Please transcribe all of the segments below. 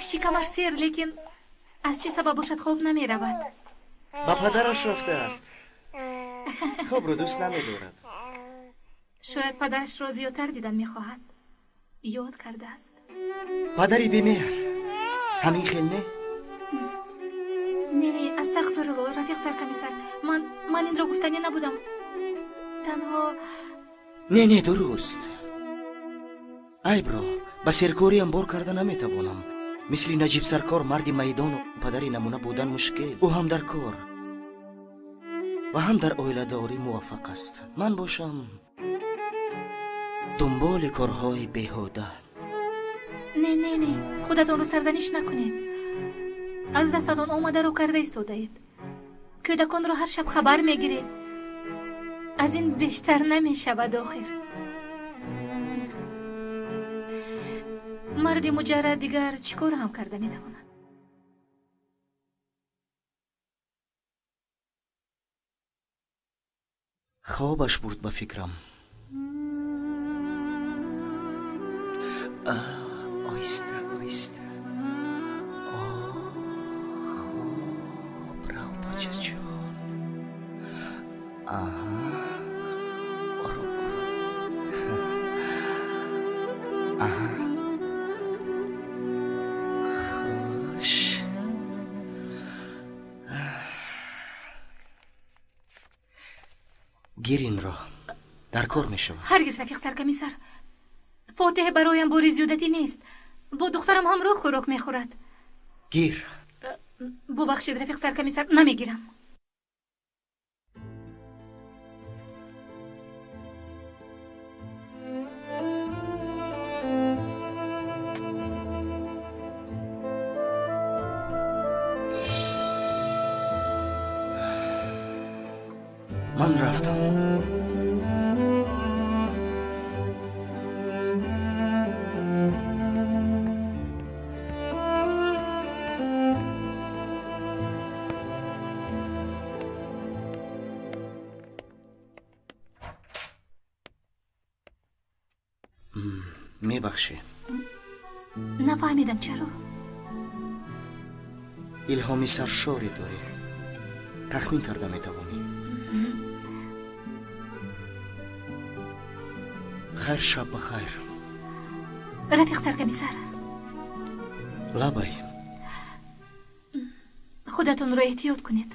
Шикамаш сер, лекин аз чӣ сабаб бошад хоб намеравад? Ба падараш рафтааст. Хобро дӯст намедорад. Шояд падарашро зиёдтар дидан мехоҳад. Ёд кардааст. Падари бемеҳр. Ҳамин хел не? Не, не, астағфирулло, рафиқ саркомиссар. Ман инро гуфтанӣ набудам. Танҳо Не, не, дуруст. Айбро ба серкориам бор карда наметавонам. Мисли Наҷиб саркор марди майдону падари намуна будан мушкил. Ӯ ҳам дар кор ва ҳам дар оиладорӣ муваффақ аст. Ман бошам дунболи корҳои беҳуда. Не, не, не, худатонро сарзаниш накунед. Аз дастатон омадаро карда истодаед. Кӯдаконро ҳар шаб хабар мегиред. Аз ин бештар намешавад охир. Марди муҷаррад дигар чӣ кор ҳам карда метавонад? Хобаш бурд ба фикрам. Оҳиста, оҳиста. Хоб рав, бачаҷон. Аҳа, ором, ором. Аҳа, хуш. Гир инро, дар кор мешавад. Ҳаргиз, рафиқ саркомиссар. Фотиҳ бароям бори зиёдатӣ нест. Бо духтарам ҳамроҳ хӯрок мехӯрад. Гир. Бубахшед, рафиқ саркомиссар, намегирам. Ман рафтам. Мебахшӣ. Нафаҳмидам чаро. Илҳоми саршоре дорӣ. Тахмин карда метавонӣ. Хайр, шаб ба хайр. Рафиқ саркомиссар. Лабай. Худатонро эҳтиёт кунед.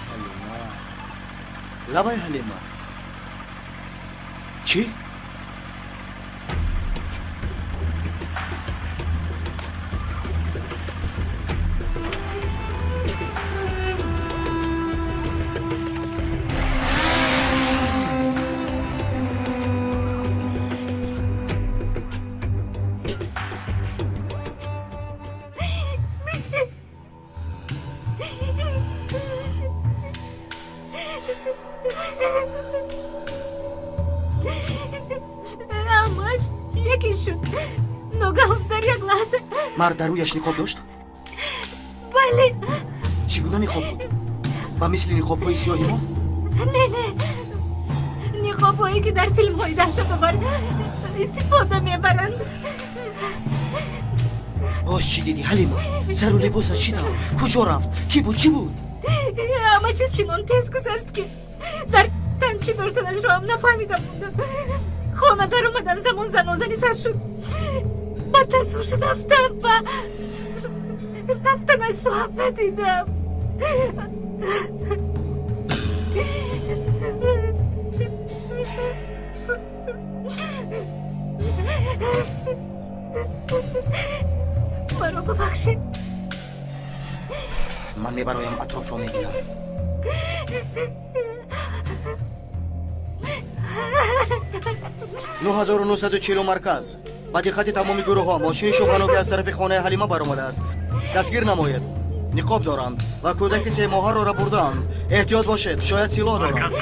Ҳалима, лабай Ҳалима. Чӣ? Ҳамаш яке шуд. Ногаҳон дар як лаҳза. Мард дар рӯяш ниқоб дошт? Бале. Чӣ гуна ниқоб буд? Ба мисли ниқобҳои сиёҳи мо? Не, не, ниқобҳое ки дар филмҳои даҳшатовар истифода мебаранд. Боз чӣ дидӣ, Ҳалима? Сару либосаш чӣ тавр? Куҷо рафт? Кӣ буд? Чӣ буд? Ҳама чиз чунон тез гузашт, ки дар тан чӣ доштанашро ҳам нафаҳмида мондам. Хона даромадам, замон занозани сар шуд. Ба тасуш рафтам ва рафтанашро ҳам надидам. Маро бубахшед. Ман мебароям, атрофро мебинам. 9940 марказ. Ба диққати тамоми гурӯҳҳо, мошини шубҳаноке аз тарафи хонаи Ҳалима баромадааст. Дастгир намоед. Ниқоб доранд ва кӯдаки семоҳаро бурдаанд. Эҳтиёт бошед, шояд силоҳ доранд.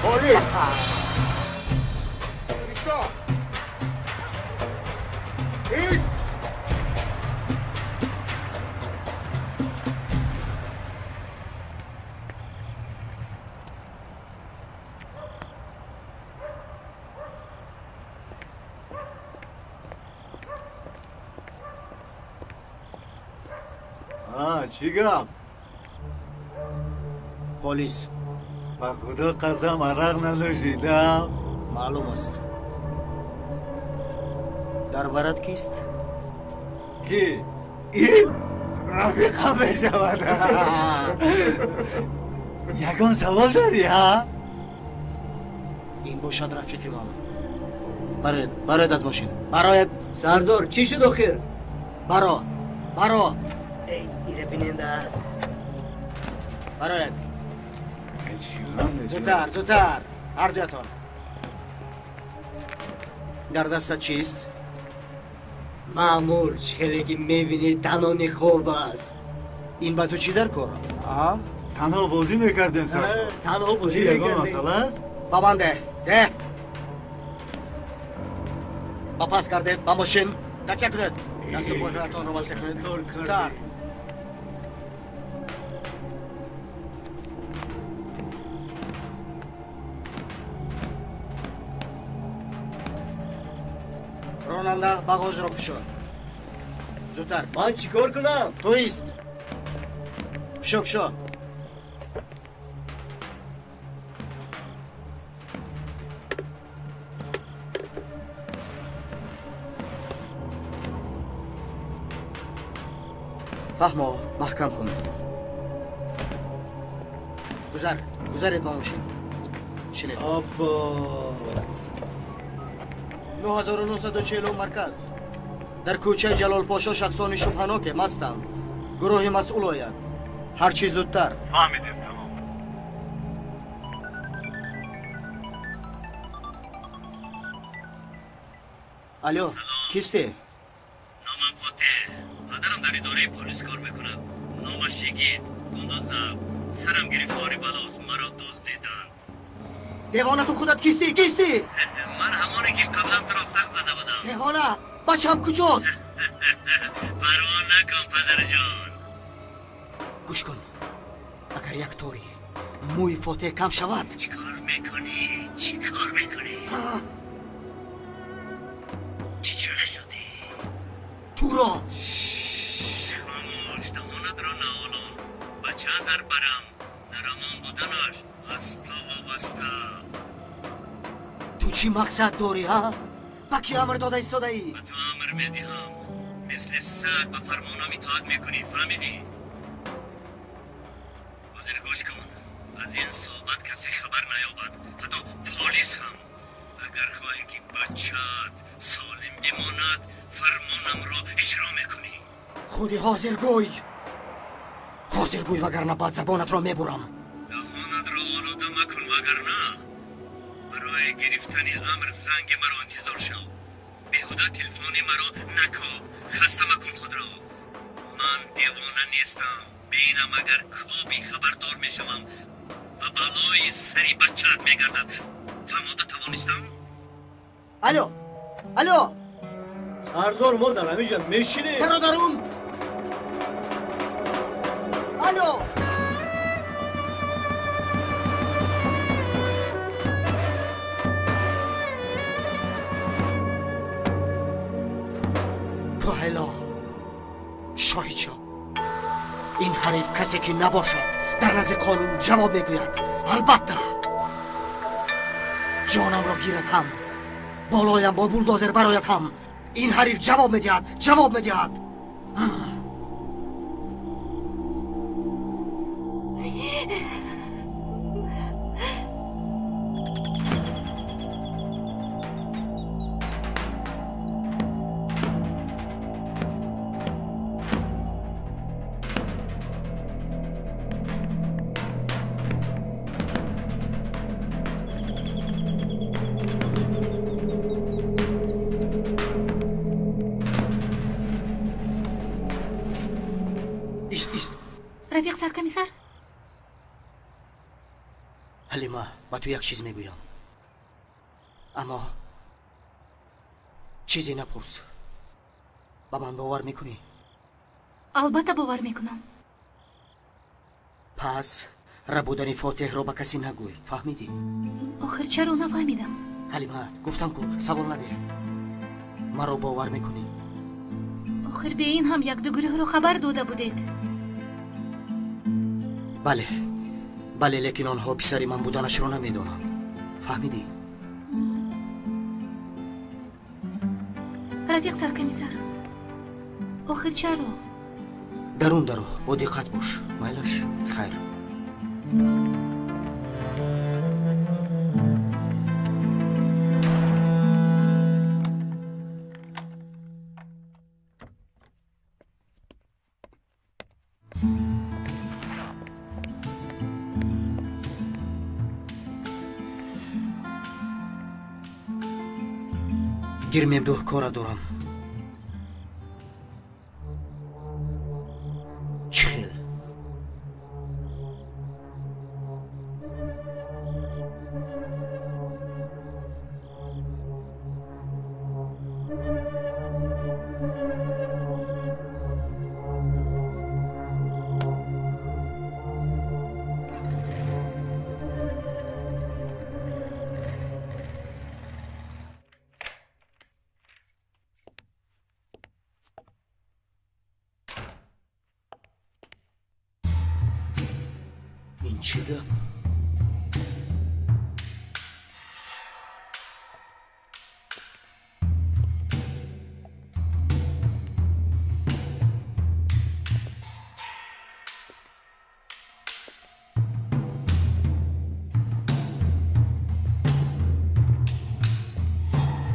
Полис! Исто! Ист! Чӣ гап? Полис. Ба худо қасам, арақ нанӯшидам. Маълум аст. Дар барат кист? Ки? Ин рафиқам мешавад. Ягон савол дорӣ, ҳа? Ин бошад рафиқи ман. Бароед, бароед аз мошин. Бароед. Сардор, чӣ шуд охир? Баро, баро. Ира биненда. Бароед. Зудтар, зудтар, ҳар дуятон. Дар дастат чист? Маъмур, чӣ хеле ки мебинӣ, танҳо ниқоб аст. Ин ба ту чӣ дар кор? Танҳо бозӣ мекардем, сардор. Танҳо бозӣ Чӣ, ягон мекардем. масъала аст? Ба ман деҳ, деҳ. Ба пас гардед, ба мошин. Такя кунед. Дасту пойҳоятонро васеъ кунед. Зудтар. Ронанда, бағожро кушо. Зудтар. Ман чӣ кор кунам? Ту ист. Кушо, кушо. Фаҳмо, маҳкам кун. Гузар, гузаред ба мошин. Шинед. Аббо! 9940 марказ. Дар кӯчаи Ҷалолпошо шахсони шубҳаноке мастанд. Гурӯҳи масъул ояд. Ҳар чӣ зудтар. Фаҳмидем, тамом. Алё, кисте? Номам Фотеҳ. Падарам дар идораи полис кор мекунад. Номаш Йигит. Гундозаб. Сарам гирифтори балост. Маро дуздиданд. Девона, ту худат кистӣ? Кистӣ? Ман ҳамоне ки қаблан туро сахт зада будам. Девона, бачаам куҷост? Парво накун, падарҷон. Гӯш кун, агар як тори мӯи Фотеҳ кам шавад. Чӣ кор мекунӣ? Чӣ кор мекунӣ? Чӣ чора шудӣ? Туро хомӯш, даҳонатро наолон. Бача дар барам, дар амон буданаш аз ту вобаста. Ту чӣ мақсад дорӣ, ҳа? Ба кӣ амр дода истодаӣ? Ба ту амр медиҳам. Мисли саг ба фармонам итоат мекунӣ, фаҳмидӣ? Ҳозир гӯш кун, аз ин суҳбат касе хабар наёбад, ҳатто полис ҳам. Агар хоҳӣ ки бачаат солим бимонад, фармонамро иҷро мекунӣ. Худи ҳозир гӯй, ҳозир гӯй, вагарна баъд забонатро мебурам. Даҳонатро олуда макун, вагарна барои гирифтани амр занги маро интизор шав. Беҳуда телефони маро накоб, хаста макун худро. Ман девона нестам. Бинам, агар коби хабардор мешавам ва балои сари бачаат мегардад. Фаҳмода тавонистам? Алло, алло! Сардор, мо дар ҳаминҷа мешинем. Даро дарун! Алло! Коҳело, шоҳичо, ин ҳариф касе ки набошад дар назди қонун ҷавоб мегӯяд. Албатта, ҷонамро гирад ҳам, болоям бо булдозер барояд ҳам, ин ҳариф ҷавоб медиҳад, ҷавоб медиҳад. Ист, ист. Рафиқ саркомиссар. Ҳалима, ба ту як чиз мегӯям, аммо чизе напурс. Ба ман бовар мекунӣ? Албатта, бовар мекунам. Пас рабудани Фотеҳро ба касе нагӯй, фаҳмидӣ? Охир чаро, нафаҳмидам. Ҳалима, гуфтам ку, савол надеҳ. Маро бовар мекунӣ? Охир бе ин ҳам якду гурӯҳро хабар дода будед. Бале, бале, лекин онҳо писари ман буданашро намедонанд, фаҳмидӣ? Рафиқ саркомиссар, охир чаро? Дарун даро, бо диққат бош. Майлаш, хайр. Гир, Мемдуҳ, кора дорам. Чӣ хел? Ин чӣ гап?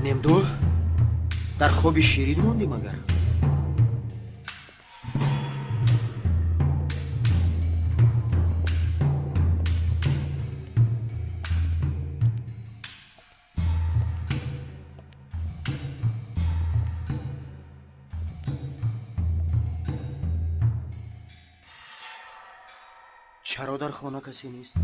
Мемдуҳ, дар хоби ширин мондӣ магар? Чаро дар хона касе нест?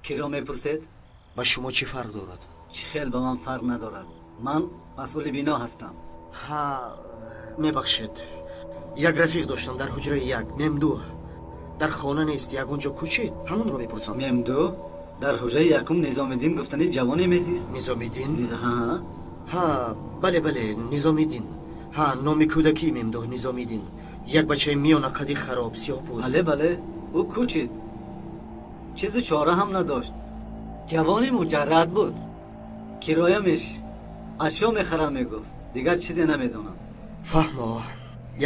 Киро мепурсед? Ба шумо чӣ фарқ дорад? Чӣ хел ба ман фарқ надорад? Ман масъули бино ҳастам. Ҳа, мебахшед. Як рафиқ доштам дар ҳуҷраи як, Мемду. Дар хона нест, ягон ҷо кӯчид? Ҳамонро мепурсам. Мемду? Дар ҳуҷраи якум Низомиддин гуфтани ҷавоне мезист. Низомиддин? Ҳа. Ҳа, бале, бале, Низомиддин. Ҳа, номи кӯдакии Мемдоҳ Низомиддин. Як бачаи миёнақади хароб, сиёҳпӯст. Бале, бале, ӯ кӯчид. Чизу чора ҳам надошт. Ҷавони муҷаррад буд. Кироя мешишт. Ашё мехарам мегуфт. Дигар чизе намедонам. Фаҳмо,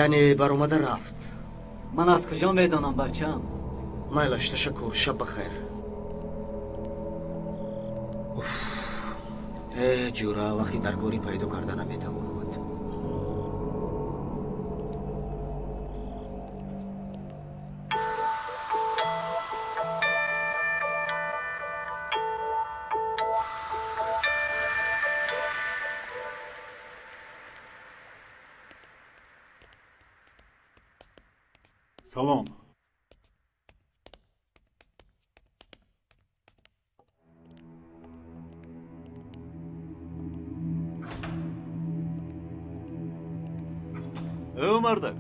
яъне баромада рафт. Ман аз куҷо медонам, бачаам? Майлаш, ташаккур, шаб бахайр. Э, ҷура, вақти даркорӣ пайдо карда наметавонад. Салом. Э, мардак.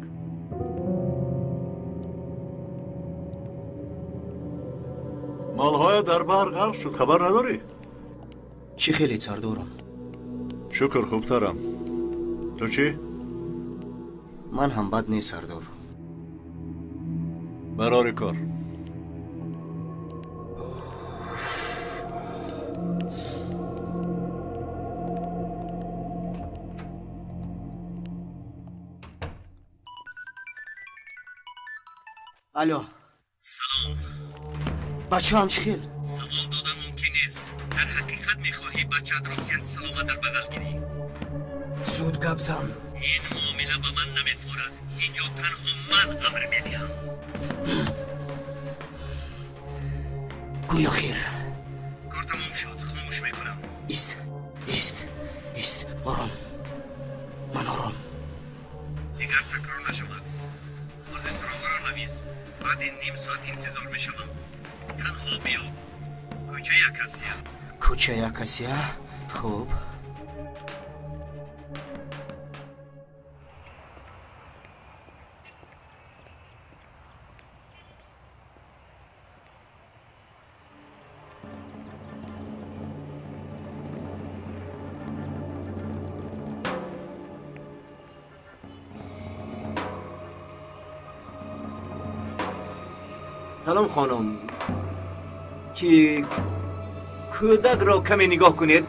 Молҳоя дар баҳр ғарқ шуд, хабар надорӣ? Чӣ хеле сардорам? Шукр, хубтарам. Ту чӣ? Ман ҳам бад нест, сардор. Барори кор. Алло. Салом. Бачаам чӣ хел? Савол додан мумкин нест. Дар ҳақиқат мехоҳӣ бачаатро сиҳат саломат дар бағал гирӣ? Зуд гап зан. Ин муомила ба ман намефорад. Инҷо танҳо ман амр медиҳам. Гӯё хир. Кор тамом шуд, хомӯш мекунам. Ист, ист, ист, ором. Ман ором. Дигар такрор нашавад. Ҳозир суроғаро навис. Баъди ним соат интизор мешавам. Танҳо биё. Кӯчаи Акасия. Кӯчаи Акасия? Хуб. Салом хонум. Ки кӯдакро каме нигоҳ кунед.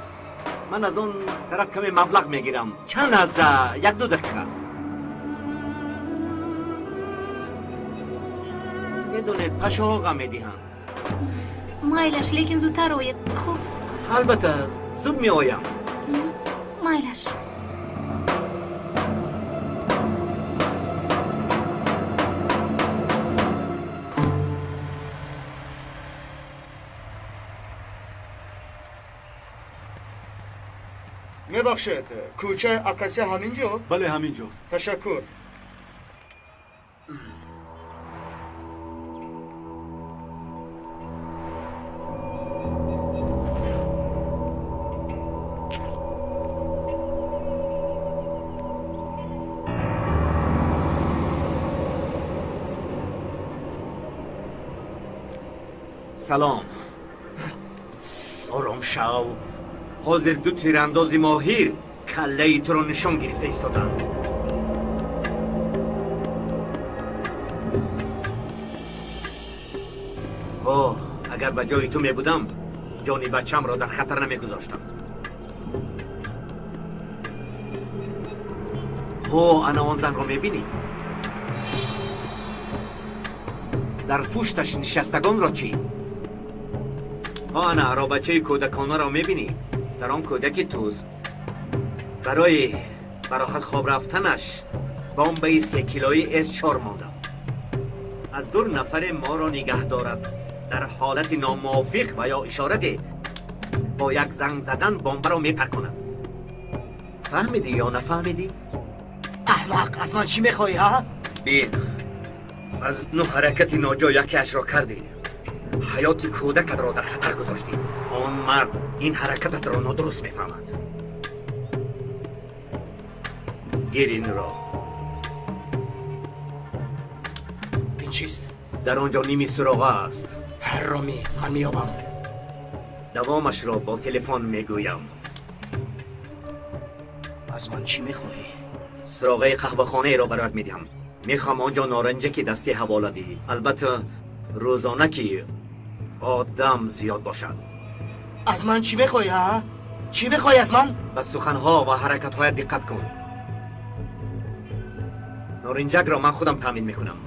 Ман аз он тараф каме маблағ мегирам. Чанд лаҳза, як-ду дақиқа. Медонед, пашоҳо ғам медиҳанд. Майлаш, лекин зудтар оед, хуб? Албатта, зуд меоям. Майлаш. Мебахшед, кӯчаи Акасия ҳамин ҷо? Бале, ҳамин ҷост. Ташаккур. Салом. Ором шав. Ҳозир ду тирандози моҳир каллаи туро нишон гирифта истоданд. Оҳ, агар ба ҷои ту мебудам, ҷони бачамро дар хатар намегузоштам. Ҳо, ана он занро мебинӣ? Дар пушташ нишастагонро чӣ? Ҳо, ана аробачаи кӯдаконаро мебинӣ? Дар он кӯдаки туст. Барои ба роҳат хоб рафтанаш бомбаи секилои С4 мондам. Аз дур нафаре моро нигаҳ дорад. Дар ҳолати номувофиқ ва ё ишорате бо як занг задан бомбаро мепарконад. Фаҳмидӣ ё нафаҳмидӣ? Аҳмақ, аз ман чӣ мехоҳӣ, ҳа? Бин, аз ну ҳаракати ноҷо якеашро кардӣ. Ҳаёти кӯдакатро дар хатар гузоштӣ. Он мард ин ҳаракататро нодуруст мефаҳмад. Гир инро. Ин чист? Дар он ҷо ними суроға аст. Ҳаромӣ, ман меёбам. Давомашро бо телефон мегӯям. Аз ман чӣ мехоҳӣ? Суроғаи қаҳвахонаеро бароят медиҳам. Мехоҳам он ҷо норанҷаки дастӣ ҳавола диҳӣ. Албатта, рӯзона ки одам зиёд бошад. Аз ман чӣ мехоҳӣ, ҳа? Чӣ мехоҳӣ аз ман? Ба суханҳо ва ҳаракатҳоят диққат кун. Норинҷакро ман худам таъмин мекунам.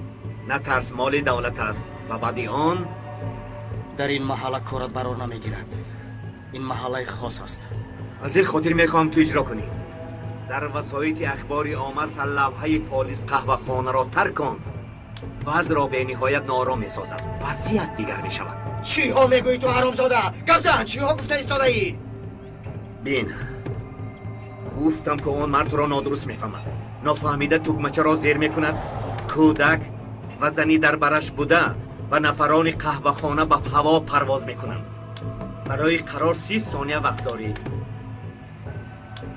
Натарс, моли давлат аст ва баъди он дар ин маҳалла корат барор намегирад. Ин маҳаллаи хос аст. Аз ин хотир мехоҳам ту иҷро кунӣ. Дар васоити ахбори омма сарлавҳаи полис қаҳвахонаро тарк кун. Вазъро бениҳоят ноором месозад. Вазъият дигар мешавад. Чиҳо мегӯӣ ту, ҳаромзода? Гап зан, чиҳо гуфта истодаӣ? Бин, гуфтам ки он мард туро нодуруст мефаҳмад. Нофаҳмида тугмачаро зер мекунад. Кӯдак ва зани дар бараш буда ва нафарони қаҳвахона ба ҳаво парвоз мекунанд. Барои қарор 30 сония вақт дорӣ.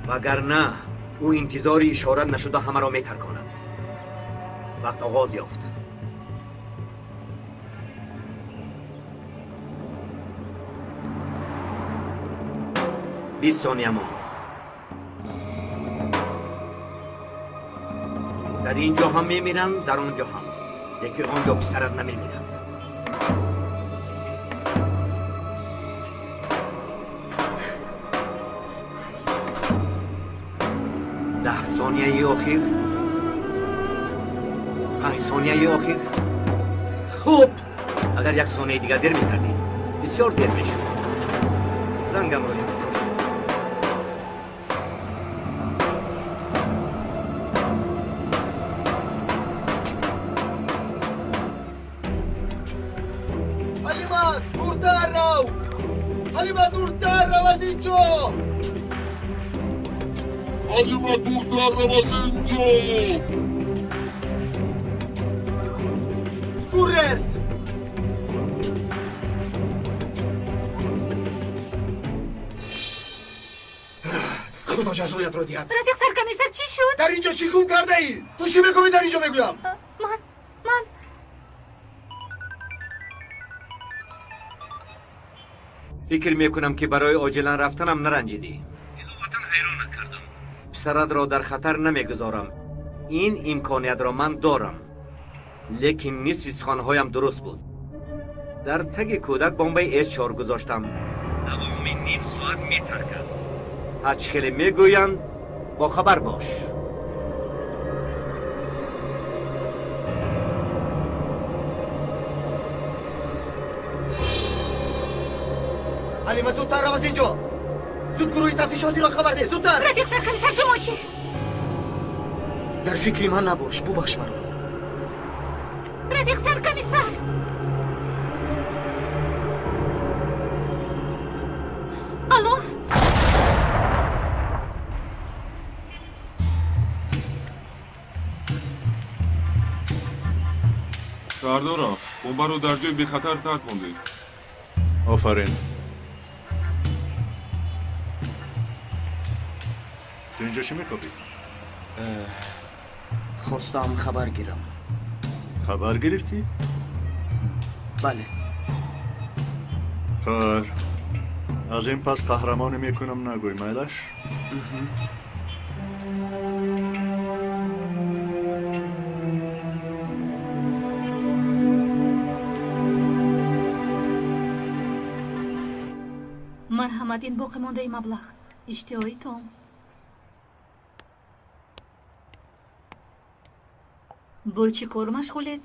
Вагарна ӯ интизори ишора нашуда ҳамаро метарконад. Вақт оғоз ёфт. 20 сония монд. Дар ин ҷо ҳам мемиранд, дар он ҷо ҳам. Лекин он ҷо писарат намемирад. 10 сонияи охир, 5 сонияи охир. Хуб, агар як сонияи дигар дер мекардӣ, бисёр дер мешуд. Зангамро интизор шуд. Ҳалима, дуртар рав! Ҳалима, дуртар рав аз ин ҷо! Ҳалима, дуртар рав аз ин ҷо! Гурез! Худо ҷазоятро диҳад. Рафиқ саркомиссар, чӣ шуд? Дар ин ҷо чӣ гум кардаӣ? Ту чӣ мекунӣ дар ин ҷо мегӯям? Ман фикр мекунам ки барои оҷилан рафтанам наранҷидӣ. Иловатан ҳайрон накардам. Писаратро дар хатар намегузорам. Ин имкониятро ман дорам. Лекин нисфи суханҳоям дуруст буд. Дар таги кӯдак бомбаи С4 гузоштам. Давоми ним соат метаркад. Ҳарчи хеле мегӯянд, бохабар бош. Ҳалима, зудтар рав аз ин ҷо! Зуд гурӯҳи тафтишотиро хабар деҳ, зудтар! Рафиқ саркомиссар, шумо чӣ? Дар фикри ман набош, бубахш маро. Рафиқ саркомиссар! Алло? Сардоров, бомбаро дар ҷои бехатар тарк мондед. Офарин. Ту инҷо чӣ мекобӣ? Хостам хабар гирам. Хабар гирифтӣ? Бале. Хайр. Аз ин пас қаҳрамонӣ мекунам нагӯй, майлаш? Марҳамат, ин боқӣ мондаи маблағ. Иштиҳои том. Бо чӣ кор машғулед?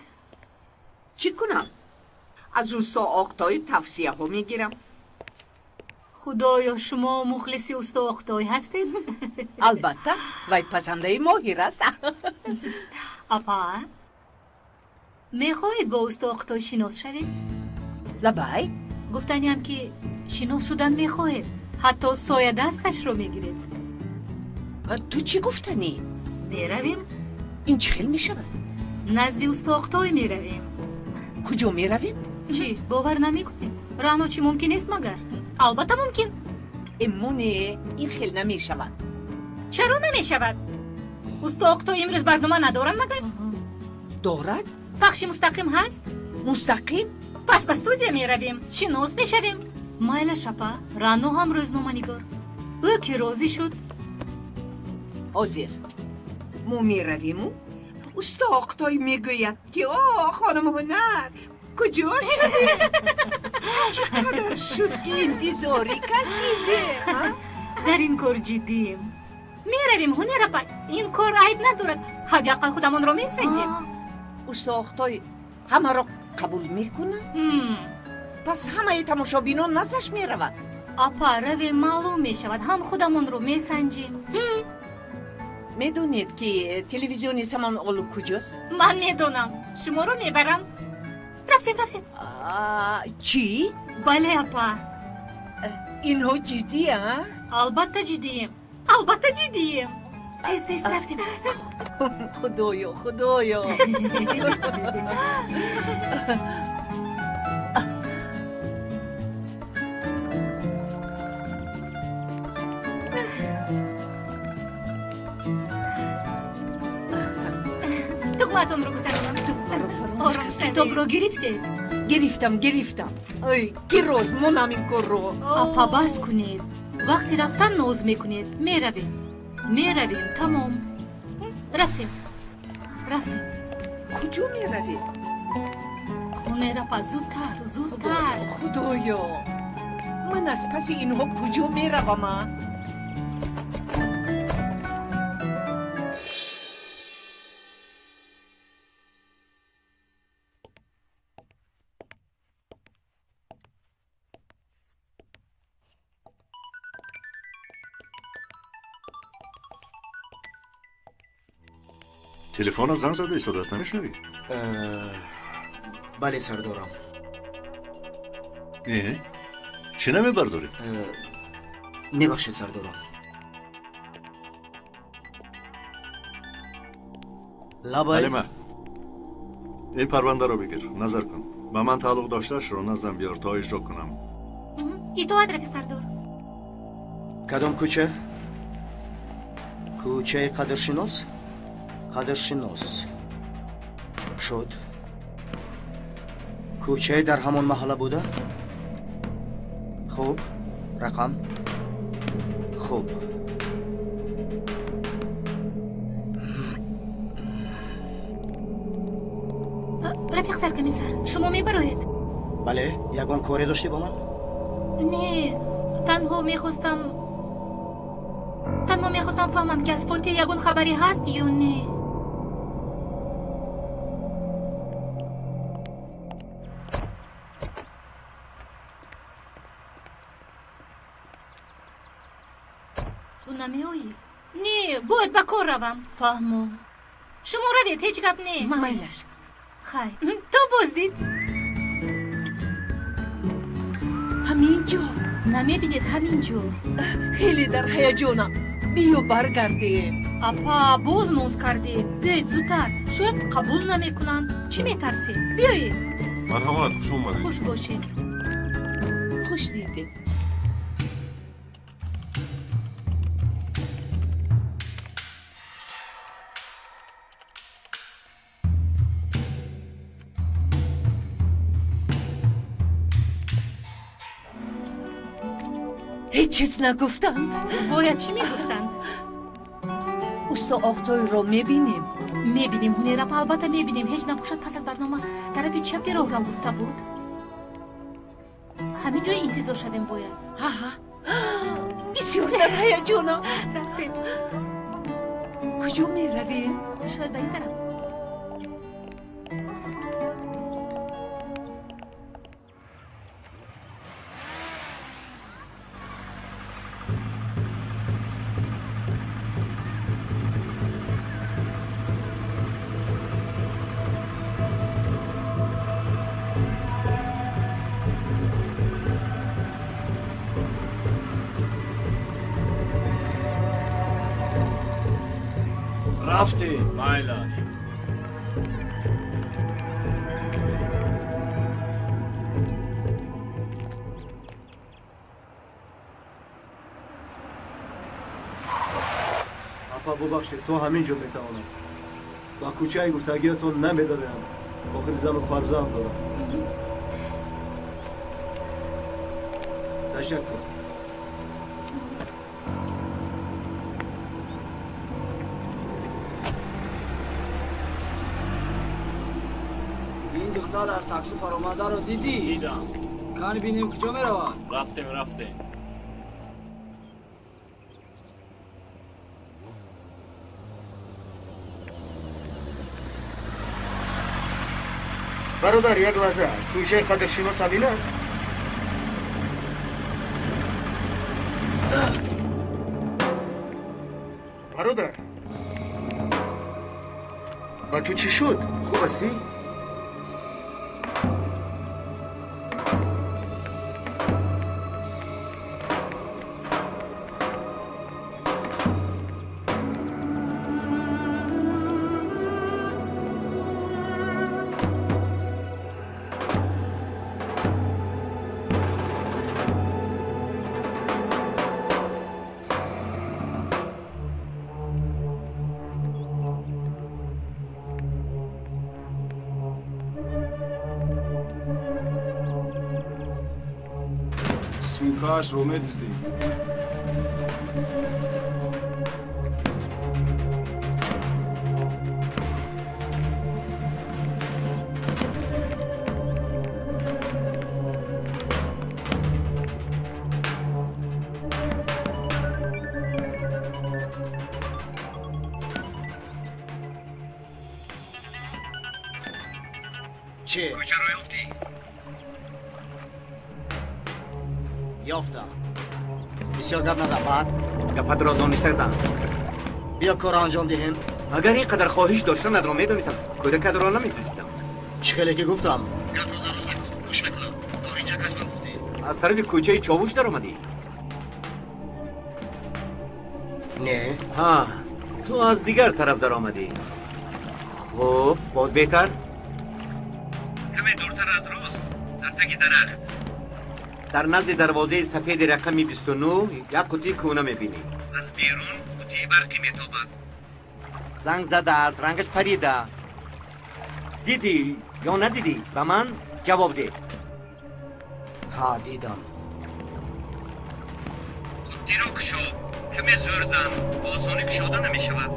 Чӣ кунам? Аз усто Оқтои тавсияҳо мегирам. Худоё, шумо мухлиси усто Оқтой ҳастед? Албатта, вай пазандаи моҳир аст. Апа, мехоҳед бо усто Оқтой шинос шавед? Лабай? Гуфтаниам ки шинос шудан мехоҳед, ҳатто соядасташро мегиред. Ту чӣ гуфтанӣ? Меравем. Ин чӣ хел мешавад? Назди усто Оқтой меравем. Куҷо меравем? Чӣ, бовар намекунед? Раъно чӣ мумкин нест магар? Албатта мумкин. Эмоне, ин хел намешавад. Чаро намешавад? Усто Оқтой имрӯз барнома надоранд магар? Дорад. Пахши мустақим ҳаст? Мустақим? Пас ба студия меравем, шинос мешавем. Майлаш апа, Раъно ҳам рӯзноманигор. Ӯ ки розӣ шуд. Ҳозир мо меравиму усто Оқтой мегӯяд, ки о, хонум ҳунар, куҷо шудед? Чӣ қадар шуд, ки интизорӣ кашидем? Дар ин кор ҷиддием. Меравем, Ҳунер апа, ин кор айб надорад. Ҳадди ақал худамонро месанҷем. Усто Оқтой ҳамаро қабул мекунад? Пас ҳамаи тамошобинон наздаш меравад. Апа, равем, маълум мешавад. Ҳам худамонро месанҷем. Медонед, ки телевизиони Самонолу куҷост? Ман медонам. Шуморо мебарам. Рафтем, рафтем. Чӣ? Бале, апа. Инҳо ҷиддия? Албатта ҷиддием. Албатта ҷиддием. Тез, тез рафтем. Худоё, худоё. Тугматонро гузаронам. Тугмаро фаромӯш кардем. Китобро гирифтед? Гирифтам, гирифтам. Ой, ки роз монам ин корро. Апа, бас кунед. Вақти рафтан ноз мекунед. Меравем. Меравем, тамом. Рафтем. Рафтем. Куҷо меравем? Ҳунер апа, зудтар, зудтар. Худоё, ман аз паси инҳо куҷо меравам, а? Телефона занг зада истодааст, намешунавӣ? Бале, сардорам. Э, чӣ намебардорӣ? Мебахшед, сардорам. Лабай. Ҳалима, ин парвандаро бигир, назар кун. Ба ман тааллуқ доштаашро наздам биёр, то иҷро кунам. Итоат, рафиқ сардор. Кадом кӯча? Кӯчаи Қадршинос? Қадршинос шуд. Кӯчае дар ҳамон маҳалла буда? Хуб, рақам? Хуб. Рафиқ саркомиссар, шумо мебароед? Бале, ягон коре доштӣ бо ман? Не, танҳо мехостам фаҳмам, ки аз Фотиҳ ягон хабаре ҳаст ё не. Ту намеоӣ? Не, бояд ба кор равам. Фаҳмо. Шумо равед, ҳеҷ гап не. Майлаш. Хайр, то боздид. Ҳамин ҷо? Намебинед, ҳамин ҷо. Хеле дар ҳаяҷонам. Биё баргардем. Апа, боз ноз кардем. Биёед зудтар, шояд қабул намекунанд. Чӣ метарсед? Биёед. Марҳамат, хуш омадед. Хуш бошед. Хуш дидед. Ҳеҷ чиз нагуфтанд. Бояд чӣ мегуфтанд? Усто Оқтойро мебинем? Мебинем, Ҳунер апа, албатта мебинем. Ҳеҷ набошад, пас аз барнома тарафи чапи роҳрав гуфта буд. Ҳамин ҷой интизор шавем бояд. Ҳа, бисёр дар ҳаяҷонам. Рафтем. Куҷо меравем? Шояд ба ин тараф. Рафтӣ. Майлаш. Апа, бубахшед, то ҳамин ҷо метавонам. Ба кӯчаи гуфтагиятон намедароям. Охир зану фарзанд дорам. Ташаккур. Ин духтар аз такси фаромадаро дидӣ? Дидам. Кани бинем куҷо меравад? Рафтем, рафтем. Бародар, як лаҳза, кӯчаи қадршинос ҳамин аст? Бародар, ба ту чӣ шуд? Хуб ҳастӣ? Сумкаашро медуздӣ. Чӣ? Кӯчаро ёфтӣ? Ёфтам. Бисёр гап назан, баъд? Гапатро дониста зан. Биё корро анҷом диҳем. Агар ин қадар хоҳиш доштанатро медонистам, кӯдакатро намедуздидам. Чӣ хеле ки гуфтам? Гапро дароза кун, гӯш мекунам. Норинҷак аз ман гуфтӣ. Аз тарафи кӯчаи Човуш даромадӣ? Не. Ҳа, ту аз дигар тараф даромадӣ. Хуб, боз беҳтар? Каме дуртар аз рост, дар таги дарахт. Дар назди дарвозаи сафеди рақами 29 як қутии кӯна мебинӣ. Аз берун қутии барқӣ метобад. Занг задааст, рангаш парида. Дидӣ ё надидӣ? Ба ман ҷавоб деҳ. Ҳа, дидам. Қуттиро кушо, каме зӯр зан, ба осонӣ кушода намешавад.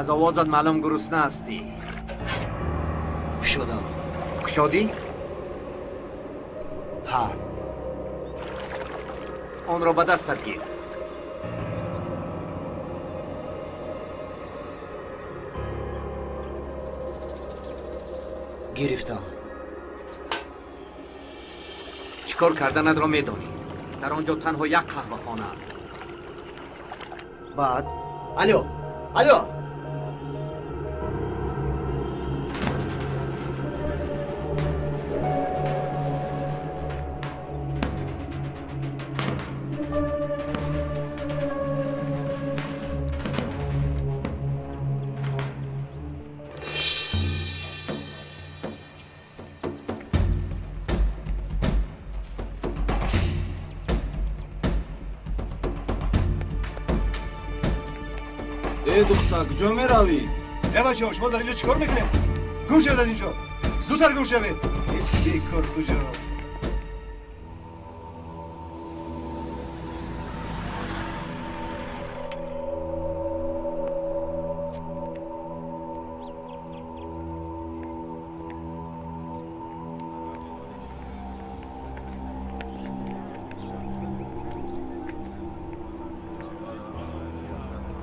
Аз овозат маълум гурусна ҳастӣ. Кушодам. Кушодӣ? Ҳа. Онро ба дастат гир. Гирифтам. Чӣ кор карданатро медонӣ. Дар он ҷо танҳо як қаҳвахона аст. Баъд? Алё! Алё! Э духтар, куҷо меравӣ? Э бачаҳо, шумо дар инҷо чӣ кор мекунед? Гум шавед аз инҷо! Зудтар гум шавед! Бекор куҷо?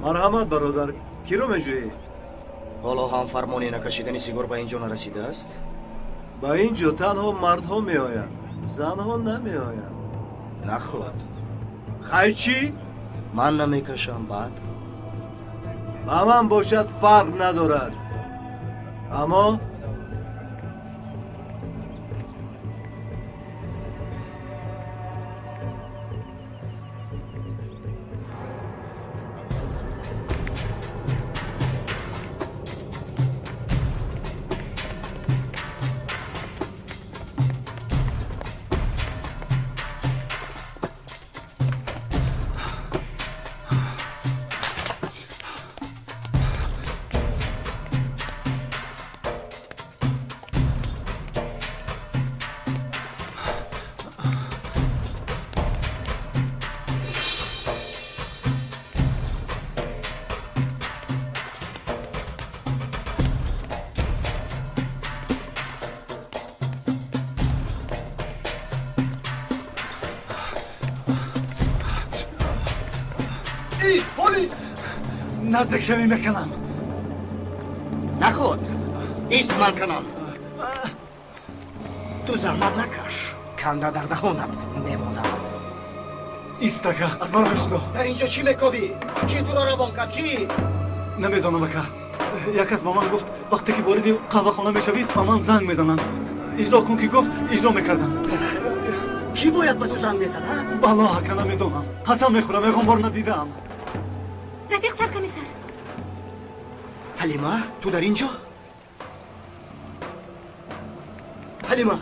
Марҳамат, бародар, киро меҷӯӣ? Ҳоло ҳам фармони накашидани сигор ба ин ҷо нарасидааст? Ба ин ҷо танҳо мардҳо меоянд, занҳо намеоянд. Наход. Хай чӣ? Ман намекашам, баъд? Ба ман бошад фарқ надорад. Аммо Наздик шавӣ мекунам. Наход, ист ман канам. Ту заҳмат накаш, канда дар даҳонат мемонам. Ист ака, аз барои Худо. Дар инҷо чӣ мекобӣ? Кӣ туро равон кард? Кӣ? Намедонам ака. Як кас ба ман гуфт, вақте ки вориди қаҳвахона мешавӣ, ба ман занг мезананд. Иҷро кун ки гуфт, иҷро мекардам. Кӣ бояд ба ту занг мезад, а? Валлоҳ ака, намедонам. Қасам мехӯрам, ягон бор надидаам. Рафиқ саркомиссар. Ҳалима, ту дар ин ҷо? Ҳалима,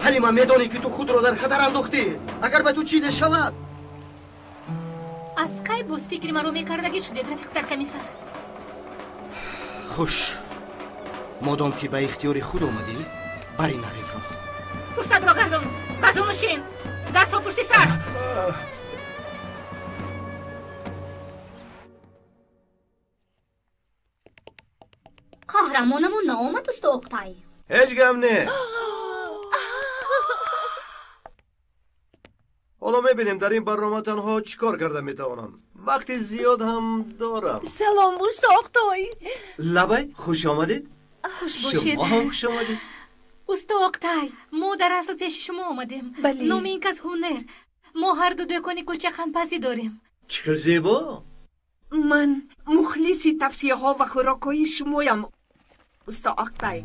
Ҳалима, медонӣ ки ту худро дар хатар андохтӣ. Агар ба ту чизе шавад. Аз кай боз фикри маро мекардагӣ шудед, рафиқ саркомиссар? Хуш, модом ки ба ихтиёри худ омадӣ, бар ин ҳарифро. Пуштатро гардон, ба зону шин, дастҳо пушти сар. Қаҳрамонамон наомад, усто Оқтай? Ҳеҷ гап не. Ҳоло мебинем дар ин барнома танҳо чӣ кор карда метавонам. Вақти зиёд ҳам дорам. Салом, усто Оқтой. Лабай, хуш омадед. Хуш бошед. Шумо ҳам хуш омадед. Усто Оқтай, мо дар асл пеши шумо омадем. Бале. Номи ин кас Ҳунер. Мо ҳарду дӯкони кулчахандпазӣ дорем. Чӣ хел зебо! Ман мухлиси тавсияҳо ва хӯрокҳои шумоям, усто Оқтай.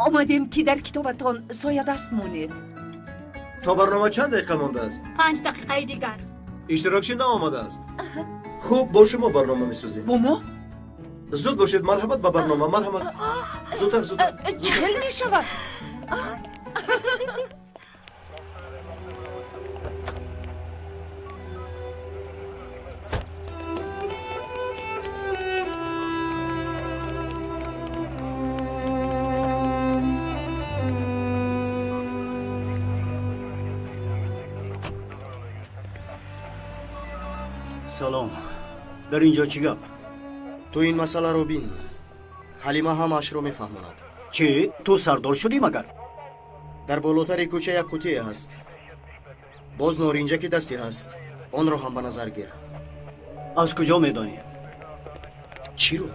Омадем ки дар китобатон соядаст монед. То барнома чанд дақиқа мондааст? 5 дақиқаи дигар. Иштирокчӣ наомадааст. Хуб, бо шумо барнома месозем. Бо мо? Зуд бошед, марҳамат ба барнома, марҳамат. Зудтар, зудтар. Чӣ хел мешавад? Салом. Дар ин ҷо чӣ гап? Ту ин масъаларо бин. Ҳалима ҳамаашро мефаҳмонад. Чӣ? Ту сардор шудӣ магар? Дар болотари кӯча як қутие ҳаст. Боз норинҷаки дасте ҳаст. Онро ҳам ба назар гир. Аз куҷо медонӣ? Чиро?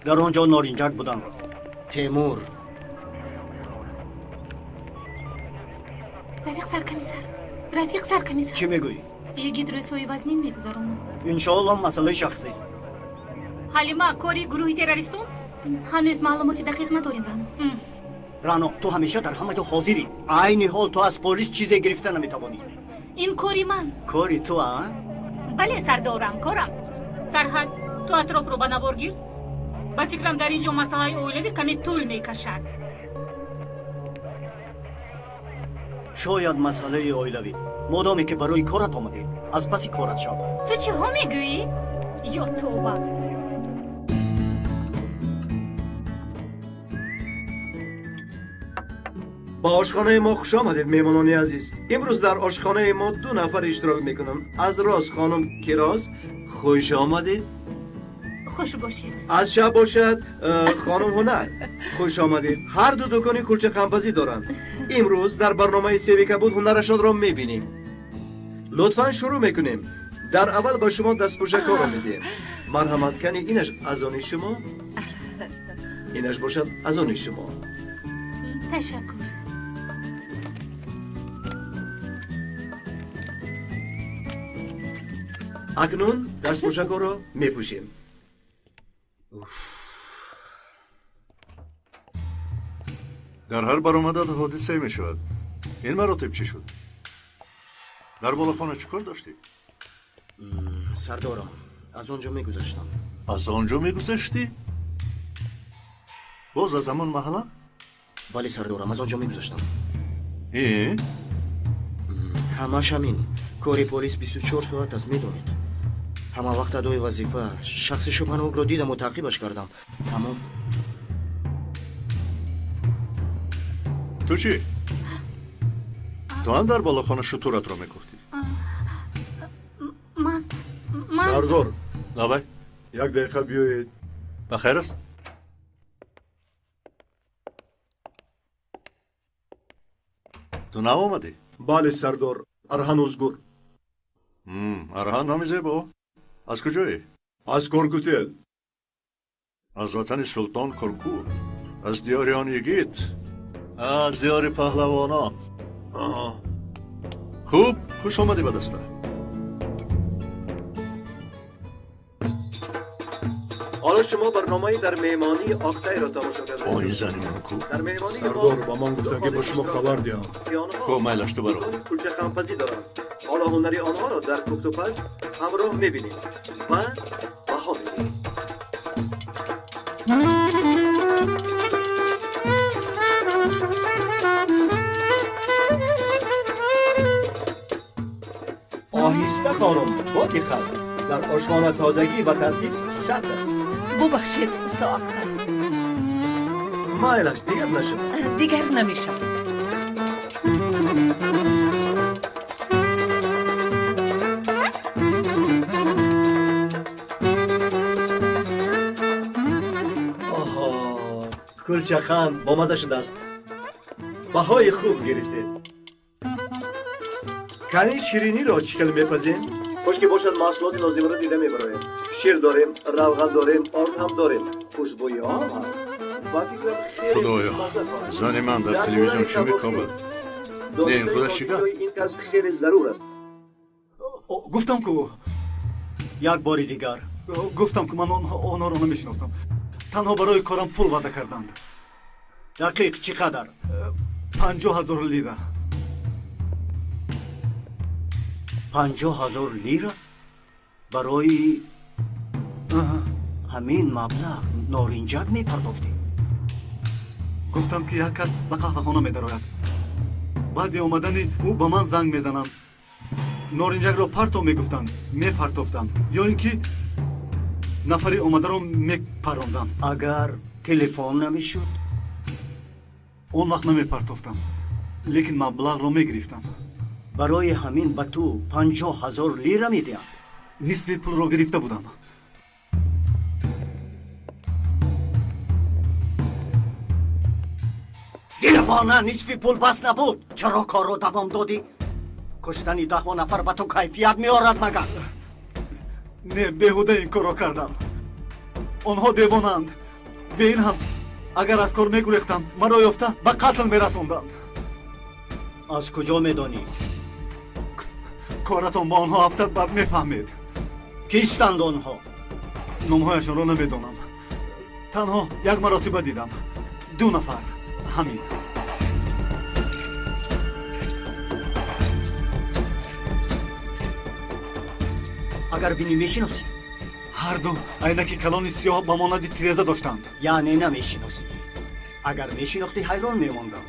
Дар он ҷо норинҷак буданро. Темур. Рафиқ саркомиссар, рафиқ саркомиссар. Чӣ мегӯӣ? Йигит рӯзҳои вазнин мегузаронад. Иншоаллоҳ масъалаи шахсист. Ҳалима, кори гурӯҳи террористон? Ҳанӯз маълумоти дақиқ надорем, Рано. Рано, ту ҳамеша дар ҳама ҷо ҳозирӣ. Айни ҳол ту аз полис чизе гирифта наметавонӣ. Ин кори ман. Кори ту, а? Бале, сардорам, корам. Сарҳад, ту атрофро ба навор гир. Ба фикрам, дар ин ҷо масъалаи оилавӣ каме тӯл мекашад. Шояд масъалаи оилавӣ. Модоме ки барои корат омадӣ, аз паси корат шав. Ту чиҳо мегӯӣ? Ё тоба! Ба ошхонаи мо хуш омадед, меҳмонони азиз. Имрӯз дар ошхонаи мо 2 нафар иштирок мекунанд. Аз рост хонум Кироз, хуш омадед. Хуш бошед. Аз чап бошад хонум Ҳунар, хуш омадед. Ҳар ду дукони кулчақандпазӣ доранд. Имрӯз дар барномаи себи кабуд ҳунарашонро мебинем. Лутфан шурӯъ мекунем. Дар аввал ба шумо дастпӯшакҳоро медиҳем. Марҳамат, кани инаш аз они шумо, инаш бошад аз они шумо. Ташаккур. Акнун дастпӯшакҳоро мепӯшем. Дар ҳар баромадат ҳодисае мешавад. Ин маротиб чӣ шуд? Дар болохона чӣ кор доштӣ? Сардорам, аз он ҷо мегузаштам. Аз он ҷо мегузаштӣ? Боз аз ҳамон маҳалла? Бале, сардорам, аз он ҷо мегузаштам. Э? Ҳамаш ҳамин. Кори полис 24 соат аст, медонед. Ҳама вақт адои вазифа. Шахси шубҳанокро дидаму таъқибаш кардам. Тамом. Ту чӣ? Ту ҳам дар болохона шутуратро мекуфтӣ? Ман Сардор, лабай, як дақиқа биёед. Ба хайр аст? Ту нав омадӣ? Бале, сардор, Арҳан Узгур. Арҳан номи зебо. Аз куҷое? Аз Коркутел, аз ватани султон Коркут, аз диёри он йигит, аз диёри паҳлавонон. Хуб, хуш омадӣ ба даста. ҳоло шумо барномаи дар меҳмонии Октайро тамошо кардед. Бо ин зани ман ку? Сардор, ба ман гуфтанд, ки ба шумо хабар диҳам. Хуб, майлаш, ту баро. Кулчахампазӣ доранд. Ҳоло ҳунари онҳоро дар пухтупаз ҳамроҳ мебинем ва баҳо медиҳем. Оҳиста хонум, бо диққат. Дар ошхона тозагӣ ва тартиб шарт аст. Бубахшед, усто Актай. Майлаш, дигар нашавад. Дигар намешавад. Оҳо, кулчахан бомаза шудааст. Баҳои хуб гирифтед. Кани шириниро чӣ хел мепазем? Хуш ки бошад, маҳсулоти лозимаро дида мебароем. Шир дорем, равған дорем, орд ҳам дорем, хушбӯиҳо ҳам ҳаст. Ба фикрам, хеле Худоё, хушмазза хоҳад. Зани ман дар Дар телевизион бораи чӣ мекобад? Не, ин худаш чӣ гап? Ин кас хеле зарур аст. Гуфтам ку. Як бори дигар. Гуфтам ку, ман онҳоро намешиносам. Танҳо барои корам пул ваъда карданд. Дақиқ чӣ қадар? 50,000 лира. 50,000 лира? Барои ҳамин маблағ норинҷак мепардофтӣ? Гуфтанд, ки як кас ба қаҳвахона медарояд. Баъди омадани ӯ ба ман занг мезананд. Норинҷакро парто мегуфтанд, мепартофтам, ё ин ки нафари омадаро мепарондам. Агар телефон намешуд? Он вақт намепартофтам, лекин маблағро мегирифтам. Барои ҳамин ба ту 50,000 лира медиҳанд? Нисфи пулро гирифта будам. Девона, нисфи пул бас набуд. Чаро корро давом додӣ? Куштани даҳо нафар ба ту кайфият меорад магар? Не, беҳуда ин корро кардам. Онҳо девонаанд. Бе ин ҳам, агар аз кор мегурехтам, маро ёфта ба қатл мерасонданд. Аз куҷо медонӣ? Коратон бо онҳо афтад, баъд мефаҳмед. Кистанд онҳо? Номҳояшонро намедонам. Танҳо як маротиба дидам. Ду нафар. Ҳамин. Агар бинӣ, мешиносӣ? Ҳарду айнаки калони сиёҳ ба монанди тиреза доштанд. Яъне намешиносӣ. Агар мешинохтӣ, ҳайрон мемондам.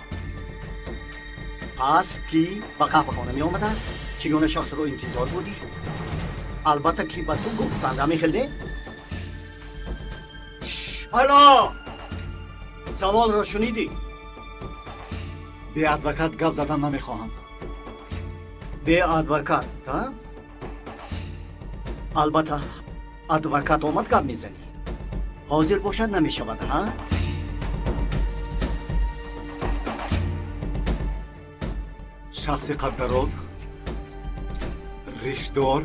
Пас кӣ ба қаҳвахона меомадааст? Чӣ гуна шахсро интизор будӣ? Албатта, ки ба ту гуфтанд, ҳамин хел не? Ало, саволро шунидӣ? Бе адвокат гап задан намехоҳам. Бе адвокат, а? Албатта, адвокат омад, гап мезанӣ. Ҳозир бошад, намешавад, ҳа? Шахси қаддароз, ришдор,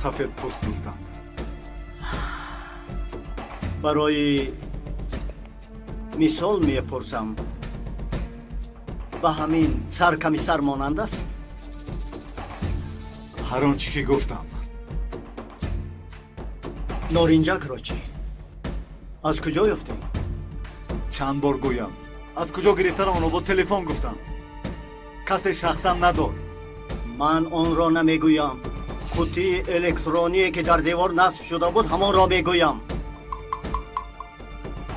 сафедпӯст гуфтанд. Барои мисол мепурсам, ба ҳамин сар ками сар монанд аст? Ҳар он чӣ ки гуфтам. Норинҷакро чӣ? Аз куҷо ёфтем? Чанд бор гӯям, аз куҷо гирифтан онро бо телефон гуфтам. Касе шахсан надод. Ман онро намегӯям. Қуттии электроние, ки дар девор насб шуда буд, ҳамонро мегӯям.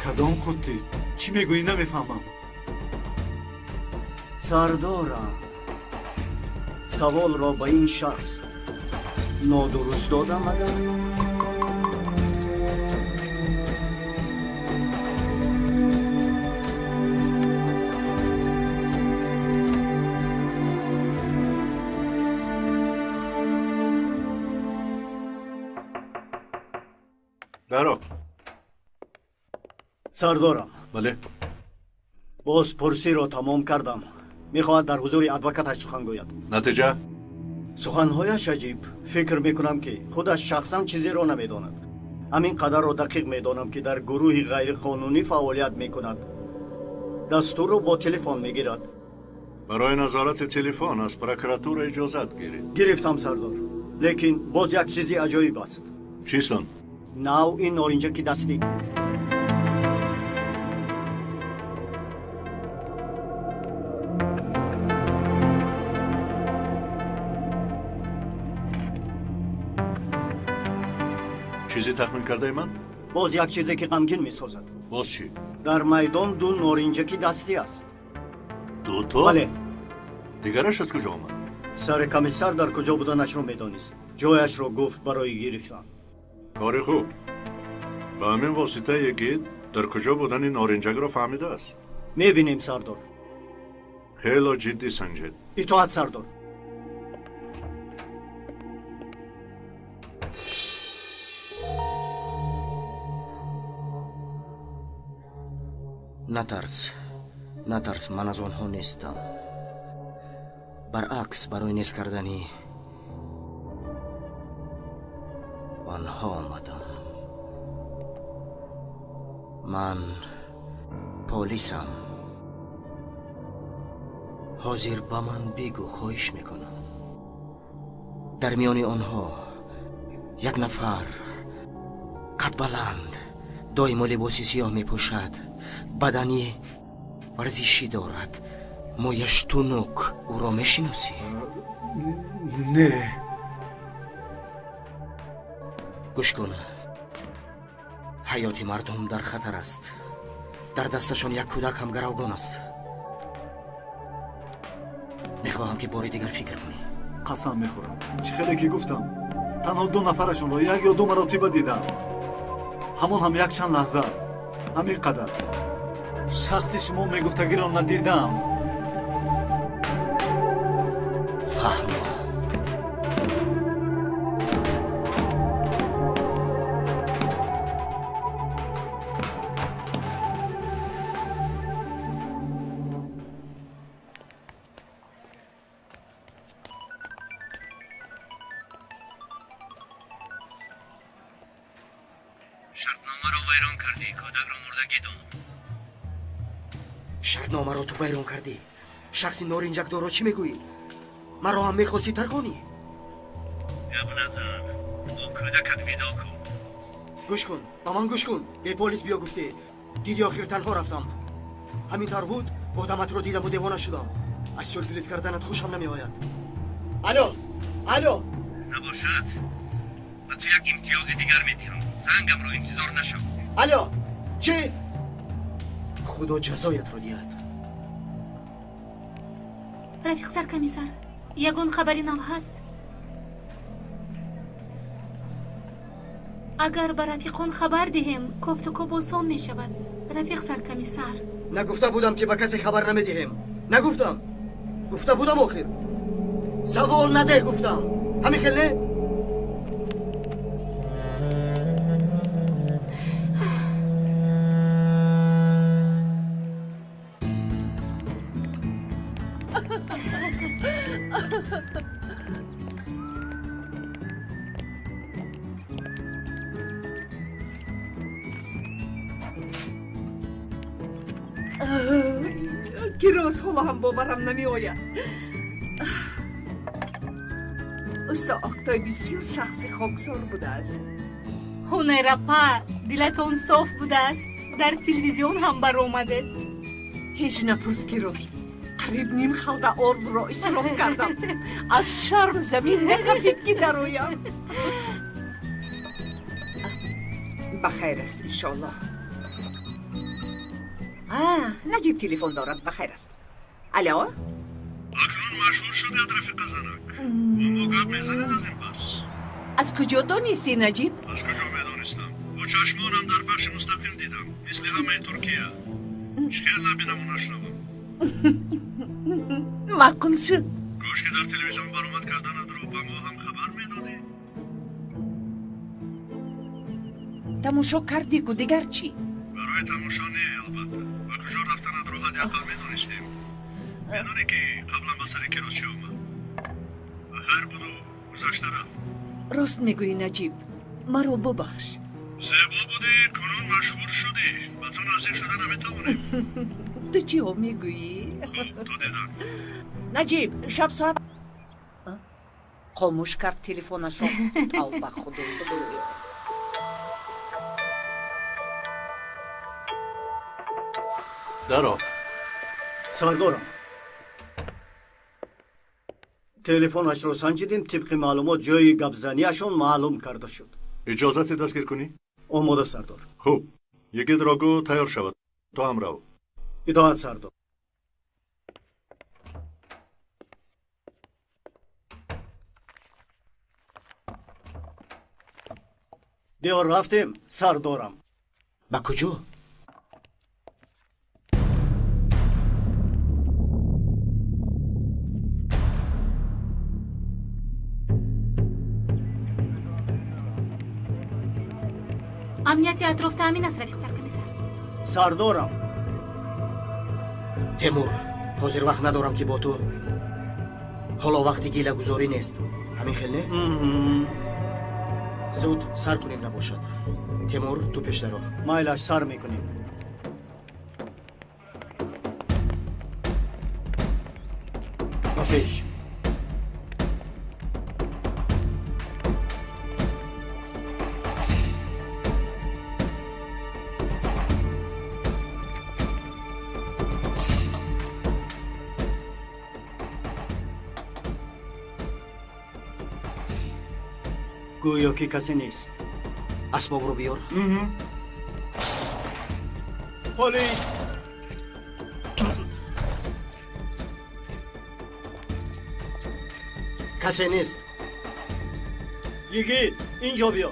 Кадом қуттӣ? Чӣ мегӯӣ, намефаҳмам. Сардорам, саволро ба ин шахс нодуруст додам агар? Даро. Сардорам. Бале. Бозпурсиро тамом кардам. Мехоҳад дар ҳузури адвокаташ сухан гӯяд. Натиҷа? Суханҳояш аҷиб. Фикр мекунам, ки худаш шахсан чизеро намедонад. Ҳамин қадарро дақиқ медонам, ки дар гурӯҳи ғайриқонунӣ фаъолият мекунад. Дастурро бо телефон мегирад. Барои назорати телефон аз прокуратура иҷозат гиред. Гирифтам, сардор. Лекин боз як чизи аҷоиб аст. Чист он? Навъи норинҷаки дастӣ. Чизе тахмин кардаи ман? Боз як чизе, ки ғамгин месозад. Боз чӣ? Дар майдон ду норинҷаки дастӣ аст. Дуто? Бале. Дигараш аз куҷо омад? Сари комиссар дар куҷо буданашро медонист. Ҷояшро гуфт барои гирифтан. Кори хуб. Ба ҳамин восита йигит дар куҷо будани норинҷакро фаҳмидааст. Мебинем, сардор. Хело ҷиддӣ санҷед. Итоат, сардор. Натарс, натарс, ман аз онҳо нестам. Баръакс, барои нест кардани онҳо омадам. Ман полисам. Ҳозир ба ман бигӯ, хоҳиш мекунам. Дар миёни онҳо як нафар қадбаланд, доимо либоси сиёҳ мепӯшад, бадани варзишӣ дорад, мӯяш тунук. Ӯро мешиносӣ? Не. Гӯш кун, ҳаёти мардум дар хатар аст. Дар дасташон як кӯдак ҳам гаравгон аст. Мехоҳам, ки бори дигар фикр кунӣ. Қасам мехӯрам, чӣ хеле ки гуфтам, танҳо ду нафарашонро як ё ду маротиба дидам. Ҳамон ҳам якчанд лаҳза, ҳамин қадар. Шахси шумо мегуфтагиро надидам. Фаҳмо. Шартномаро вайрон кардӣ, кӯдакро мурдагӣ дон. Шартномаро ту вайрон кардӣ. Шахси норинҷакдорро чӣ мегӯӣ? Маро ҳам мехостӣ тарконӣ? Гап назан, бо кӯдакат видо кун. Гӯш кун, ба ман гӯш кун. Бе полис биё гуфтӣ. Диди охир танҳо рафтам. Ҳамин тавр буд, одаматро дидаму девона шудам. Аз сюрприз карданат хушам намеояд. Алло, алло. Набошад, ба ту як имтиёзи дигар медиҳам. Зангамро интизор нашав. Алло, чӣ? Худо ҷазоятро диҳад. Рафиқ саркомиссар, ягон хабари нав ҳаст? Агар ба рафиқон хабар диҳем, кофтукоб осон мешавад. Рафиқ саркомиссар. Нагуфта будам, ки ба касе хабар намедиҳем? Нагуфтам? Гуфта будам охир. Савол надеҳ гуфтам. Ҳамин хел не? Ки рӯз ҳоло ҳам боварам намеояд. Усто Оқтой бисёр шахси хоксор будааст. Ҳунайрапа, дилатон соф будааст. Дар телевизион ҳам баромадед. Ҳеҷ напурс, ки рӯз қариб ним халда ордро исроф кардам. Аз шарм замин накафид, ки дароям. Ба хайр аст, иншоаллоҳ. Наҷиб телефон дорад, ба хайр аст. Алло? Акнун машҳур шудед, рафиқа занак. Бо мо гап мезанед аз ин пас. Аз куҷо донистӣ, Наҷиб? Аз куҷо медонистам? Бо чашмонам дар пахши мустақил дидам, мисли ҳамаи Туркия. Чӣ хел набинаму нашунавам? Маъқул шуд. Кош ки дар телевизион баромад карданатро ба мо ҳам хабар медодӣ. Тамошо кардӣ ку, дигар чӣ? Барои тамошо не, албатта. Ба куҷо рафтанатро ҳадди ақал медонистем. Медонӣ, ки қаблан ба сари Кирос чӣ омад? Ба хайр буду Рост мегӯӣ, Наҷиб, маро бубахш. Зебо будӣ, кунун машҳур шудӣ. Ба ту наздик шуда наметавонем. Ту чиҳо мегӯӣ? Хуб, то дидан. Наҷиб, шаб соат хомӯш кард телефонашро. Тавба, Худоё. Даро. Сардорам, телефонашро санҷидем, тибқи маълумот ҷои гапзанияшон маълум карда шуд. Иҷозати дастгир кунӣ? Омода, сардор. Хуб, йигитро гӯ тайёр шавад, ту ҳам рав. Итоат, сардор. Биё, рафтем, сардорам. Ба куҷо? Амнияти атроф таъмин аст, рафиқ саркомиссар. Сардорам. Темур, ҳозир вақт надорам ки бо ту. Ҳоло вақти гилагузорӣ нест. Ҳамин хел не? Зуд сар кунем набошад. Темур, ту пешдаро. Майлаш, сар мекунем. Ба пеш. Гӯё ки касе нест. Асбобро биёр. Полис! Касе нест. Йигит, инҷо биё.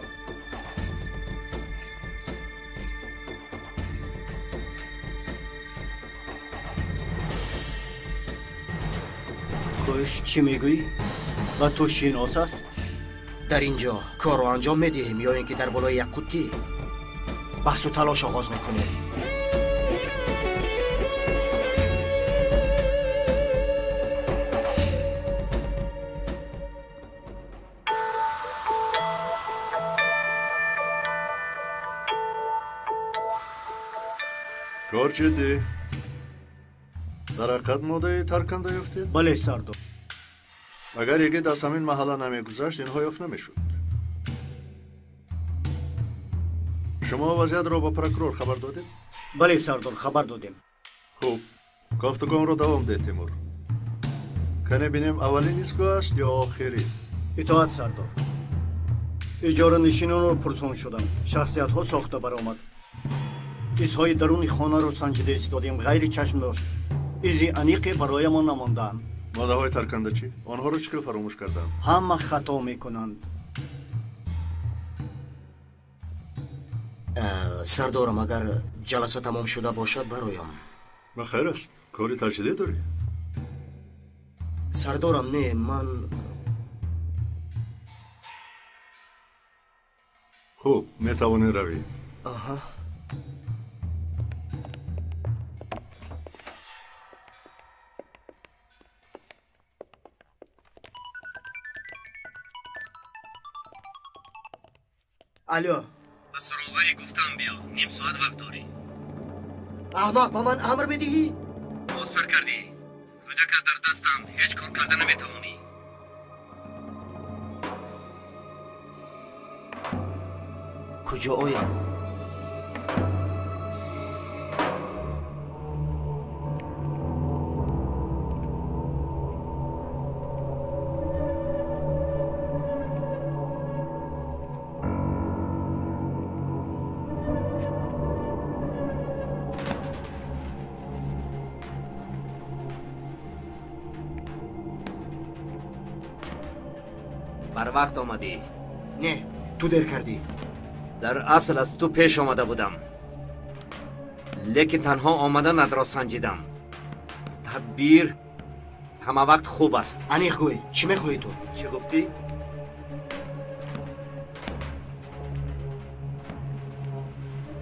Хуш, чӣ мегӯӣ? Ба ту шинос аст? Дар ин ҷо корро анҷом медиҳем ё ин ки дар болои як қуттӣ баҳсу талош оғоз мекунем? Кор ҷиддӣ. Дар ҳақиқат моддаи тарканда ёфтед? Бале, сардор. Агар йигит аз ҳамин маҳалла намегузашт, инҳо ёфт намешуд. Шумо вазъиятро ба прокурор хабар додед? Бале, сардор, хабар додем. Хуб, кофтукомро давом деҳ, Тимур. Кане бинем, аввалин истгоҳ аст ё охирин? Итоат, сардор. Иҷоранишинонро пурсон шудам. Шахсиятҳо сохта баромад. Изҳои даруни хонаро санҷида истодем, ғайри чашм дошт. Изи аниқе бароямон намондаанд. Моддаҳои тарканда чӣ? Онҳоро чӣ хел фаромӯш карданд? Ҳама хато мекунанд. Сардорам, агар ҷаласа тамом шуда бошад, бароям. Ба хайр аст. Кори таҷдидӣ дорӣ? Сардорам, не, ман Хуб, метавонӣ равӣ. Аҳа. Алло. Ба суроғаи гуфтам биё, ним соат вақт дорӣ. Аҳмақ, ба ман амр медиҳӣ? Боз сар кардӣ. Кӯдакат дар дастам, ҳеҷ кор карда наметавонӣ. Куҷо оям? Барвақт омадӣ. Не, ту дер кардӣ. Дар асл аз ту пеш омада будам, лекин танҳо омаданатро санҷидам. Тадбир ҳама вақт хуб аст. Аниқ гӯй, чӣ мехоҳӣ ту? Чӣ гуфтӣ?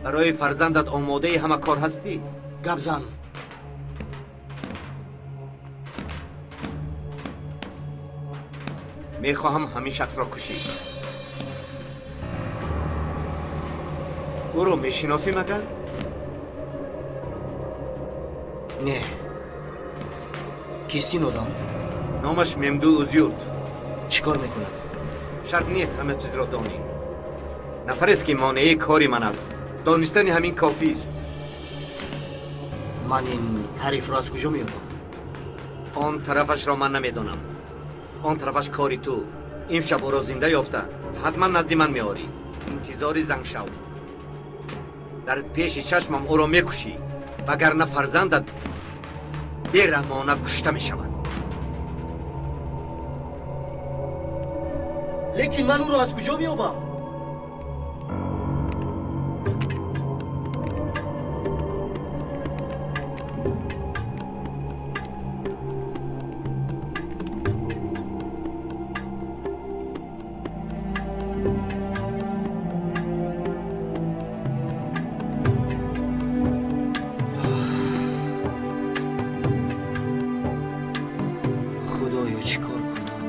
Барои фарзандат омодаи ҳама кор ҳастӣ? Гап зан. Мехоҳам ҳамин шахсро кушӣ. Ӯро мешиносӣ магар? Не. Кист ин одам? Номаш Мемду Узюрт. Чӣ кор мекунад? Шарт нест ҳама чизро донӣ. Нафарест ки монеаи кори ман аст. Донистани ҳамин кофист. Ман ин ҳарифро аз куҷо меёбам? Он тарафашро ман намедонам. Он тарафаш кори ту. Имшаб ӯро зинда ёфта, ҳатман назди ман меорӣ. Интизори занг шав. Дар пеши чашмам ӯро мекушӣ, вагарна фарзандат бераҳмона кушта мешавад. Лекин ман ӯро аз куҷо меёбам? Худоё, чӣ кор кунам?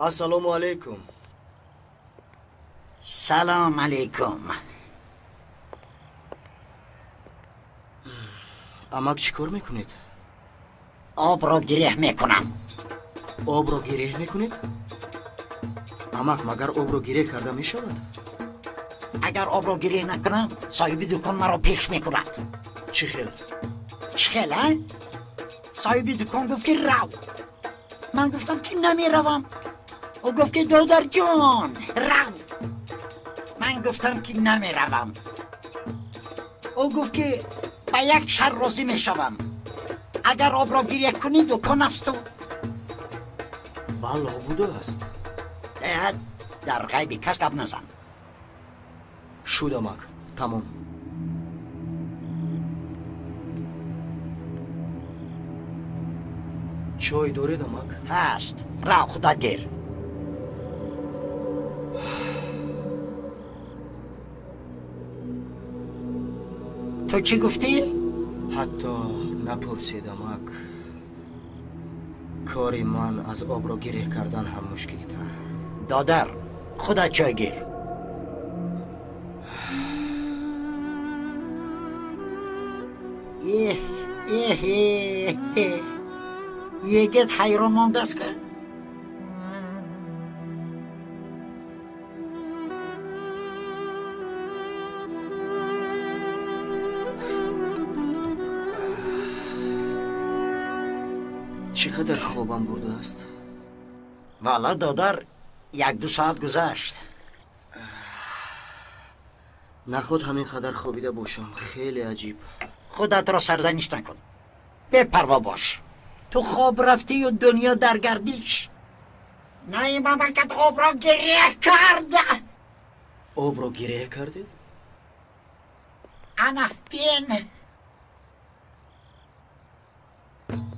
Ассалому алайкум. Салом алайкум. Амак, чӣ кор мекунед? Обро гиреҳ мекунам. Обро гиреҳ мекунед? Амак, магар обро гиреҳ карда мешавад? Агар обро гиреҳ накунам, соҳиби дукон маро пеш мекунад. Чӣ хел? Чӣ хел, а? Соҳиби дукон гуфт ки рав. Ман гуфтам ки намеравам. Ӯ гуфт ки додарҷон, рав. Ман гуфтам ки намеравам. Ӯ гуфт ки ба як шар розӣ мешавам. Агар обро гиреҳ кунӣ, дукон аз ту. Бало будааст. Дар ғайби кас гап назан. Шуд, амак, тамом. Чой доред, амак? Ҳаст. Рав, худат гир. Ту чӣ гуфтӣ? Ҳатто напурсед, амак. Кори ман аз обро гиреҳ кардан ҳам мушкилтар. Додар, худат чой гир. Эҳ, эҳ, эҳ. Йигит ҳайрон мондааст ки. Чӣ қадар хобам бурдааст? Валла, додар, як-ду соат гузашт. Наход ҳамин қадар хобида бошам. Хеле аҷиб. Худатро сарзаниш накун. Бепарво бош. Ту хоб рафтию дунё дар гардиш. На, ин мамлакат обро гиреҳ кард. Обро гиреҳ кардед? Ана, бин.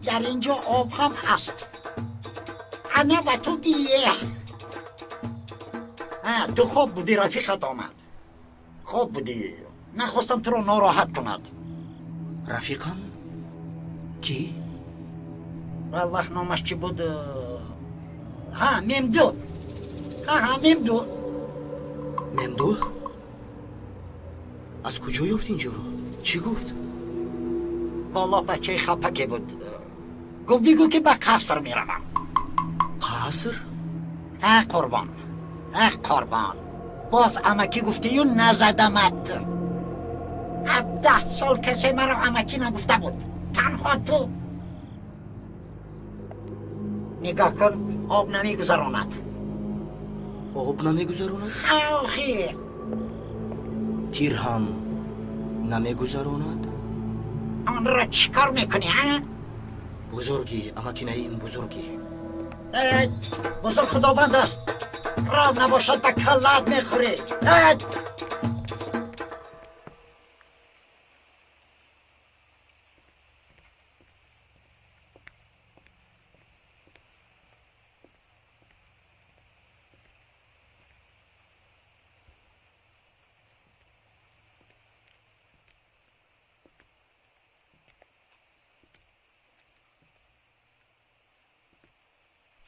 Дар ин ҷо об ҳам ҳаст. Ана ва ту гиреҳ. Ту хоб будӣ, рафиқат омад. Хоб будӣ. Нахостам туро нороҳат кунад. Рафиқам? Кӣ? Валлаҳ, номаш чӣ буд? Ҳа, Мемду. Ҳа, Мемду. Мемду? Аз куҷо ёфт инҷоро? Чӣ гуфт? Валлоҳ, бачаи хапаке буд. Гуфт бигӯ ки ба қаср меравам. Қаср? Ҳа, қурбон. Ҳа, қурбон. Боз амакӣ гуфтию назадамат. 17 сол касе маро амакӣ нагуфта буд. Танҳо ту. Нигоҳ кун, об намегузаронад. Об намегузаронад? Ҳа, охир. Тир ҳам намегузаронад? Онро чӣ кор мекунӣ, а? Бузургӣ, амаки Наим, бузургӣ. Бузург худованд аст. Рав набошад ба каллаат мехӯрӣ.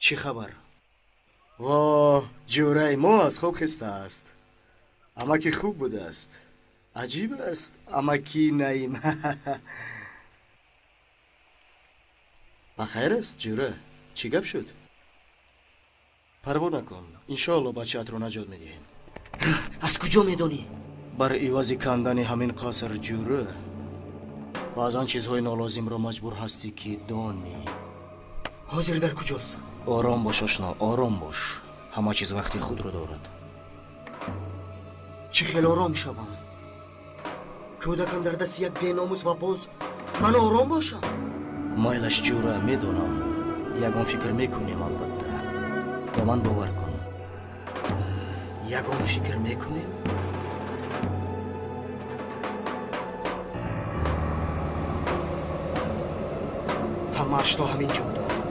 Чӣ хабар? Воҳ, ҷӯраи мо аз хоб хестааст. Амаки хуб будааст. Аҷиб аст, амаки Наим. Ба хайр аст, ҷӯра? Чӣ гап шуд? Парво накун, иншоалло бачаатро наҷот медиҳем. Аз куҷо медонӣ? Бар ивази кандани ҳамин қаср, ҷӯра, баъзан чизҳои нолозимро маҷбур ҳастӣ ки донӣ. Ҳозир дар куҷост? Ором бош, ошно, ором бош. Ҳама чиз вақти худро дорад. Чӣ хел ором шавам? Кӯдакам дар дасти як беномус ва боз ман ором бошам? Майлаш, ҷӯра, медонам. Ягон фикр мекунем, албатта. Ба ман бовар кун. Ягон фикр мекунем? Ҳамааш то ҳамин ҷо будааст.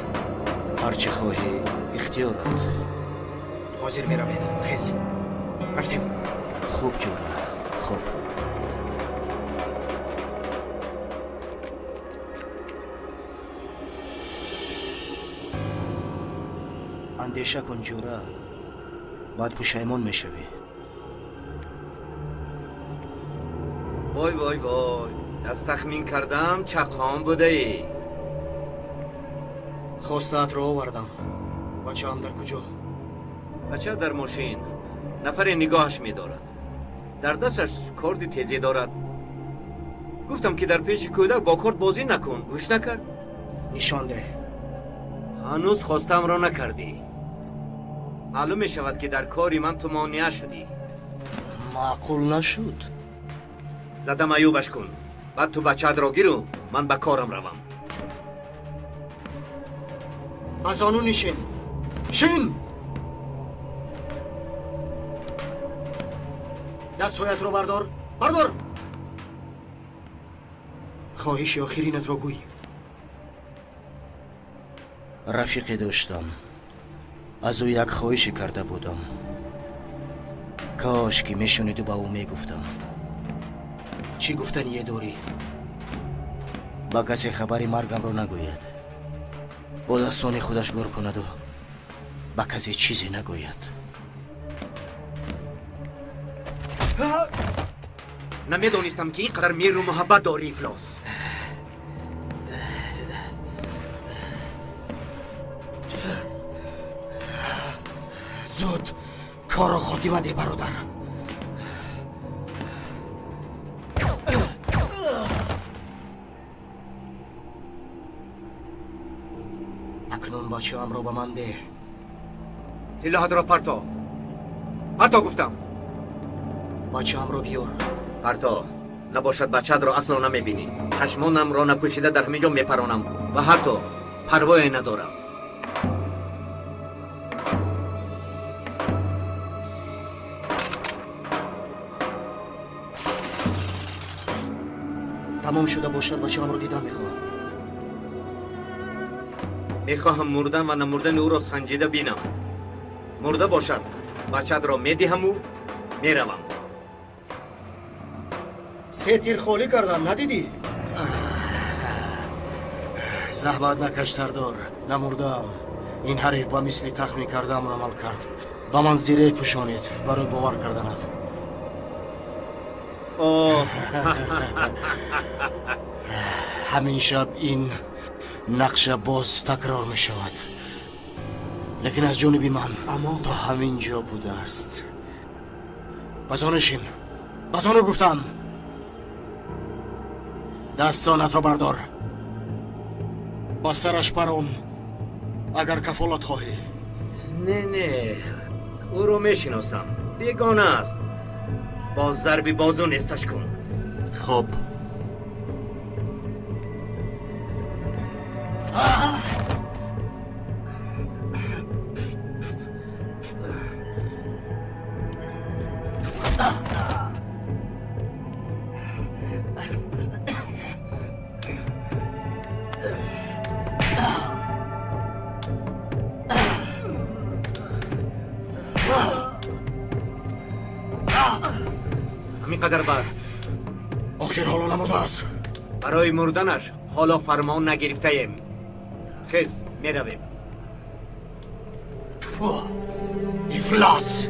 Ҳар чӣ хоҳӣ, ихтиёрат. Ҳозир меравем. Хез. Рафтем. Хуб, ҷӯра, хуб. Андеша кун, ҷӯра, баъд пушаймон мешавӣ. Вой, вой, вой, аз тахмин кардам чақон будаӣ. Хостаатро овардам. Бачаам дар куҷо? Бача дар мошин. Нафаре нигоҳаш медорад. Дар дасташ корди тезе дорад. Гуфтам ки дар пеши кӯдак бо корд бозӣ накун. Гӯш накард. Нишон деҳ. Ҳанӯз хостаамро накардӣ. Маълум мешавад ки дар кори ман ту монеа шудӣ. Маъқул нашуд. Задам аюбаш кун. Баъд ту бачаатро гиру ман ба корам равам. Ба зону нишин. Шин! Дастҳоятро бардор. Бардор! Хоҳиши охиринатро гӯй. Рафиқе доштам. Аз ӯ як хоҳише карда будам. Кош ки мешуниду ба ӯ мегуфтам. Чӣ гуфтание дорӣ? Ба касе хабари маргамро нагӯяд. Бо дастони худаш гур кунаду ба касе чизе нагӯяд. Намедонистам ки ин қадар меҳру муҳаббат дорӣ, ифлос. Зуд корро хотима деҳ, бародар. Акнун бачаамро ба ман деҳ. Силоҳатро парто. Парто гуфтам. Бачаамро биёр. Парто. Набошад бачаатро асло намебинӣ. Чашмонамро напӯшида дар ҳамин ҷо мепаронам ва ҳатто парвое надорам. Тамом шуда бошад, бачаамро дидан мехоҳам. Мехоҳам мурдан ва намурдани ӯро санҷида бинам. Мурда бошад, бачаатро медиҳаму меравам. Се тир холӣ кардам, надидӣ? Заҳмат накаш, сардор, намурдаам. Ин ҳариф ба мисли тахмин кардаам амал кард. Ба ман зиреҳ пӯшонед барои бовар карданат. Ҳамин шаб ин нақша боз такрор мешавад. Лекин аз ҷониби ман то ҳамин ҷо будааст. Ба зону шин. Ба зону гуфтам. Дастонатро бардор. Ба сараш парон, агар кафолат хоҳӣ. Не, не, ӯро мешиносам. Бегона аст. Бо зарби бозу несташ кун. Хуб. Ҳамин қадар бас. Охир ҳоло намурдааст. Барои мурданаш ҳоло фармон нагирифтаем. Хез, меравем. Фу, ифлос!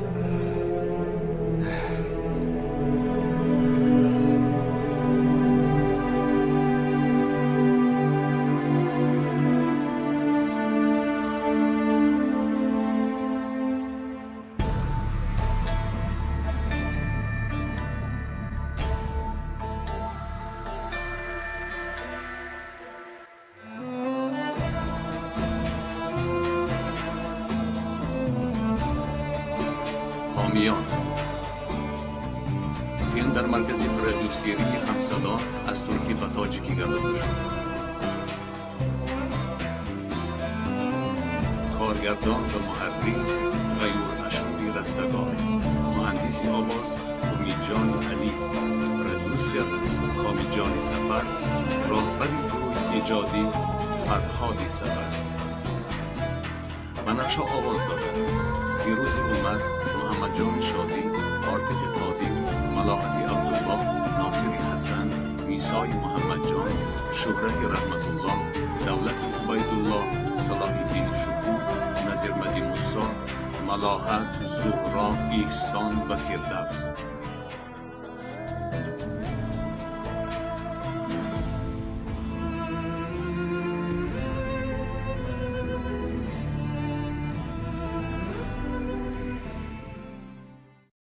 حامیان فیلم در مرکز پرودیوسری همصدا از ترکی و تاجیکی گردانده شد. کارگردان و محرر غیور اشوری رستگار، مهندس آواز امیدجان علی، پرودیوسر کامیجان سفر، راهبر گروه ایجادی فرهاد سفر. به نقش آواز دادند فیروز عمر، محمدجان شادی، آرتش قادی، ملاحت عبدالله، ناصر حسن، میسای محمدجان، شهرت رحمت الله، دولت عبیدالله، صلاح الدین شکور، نظیر مدی موسی، ملاحت، زهرا، احسان و فردوس.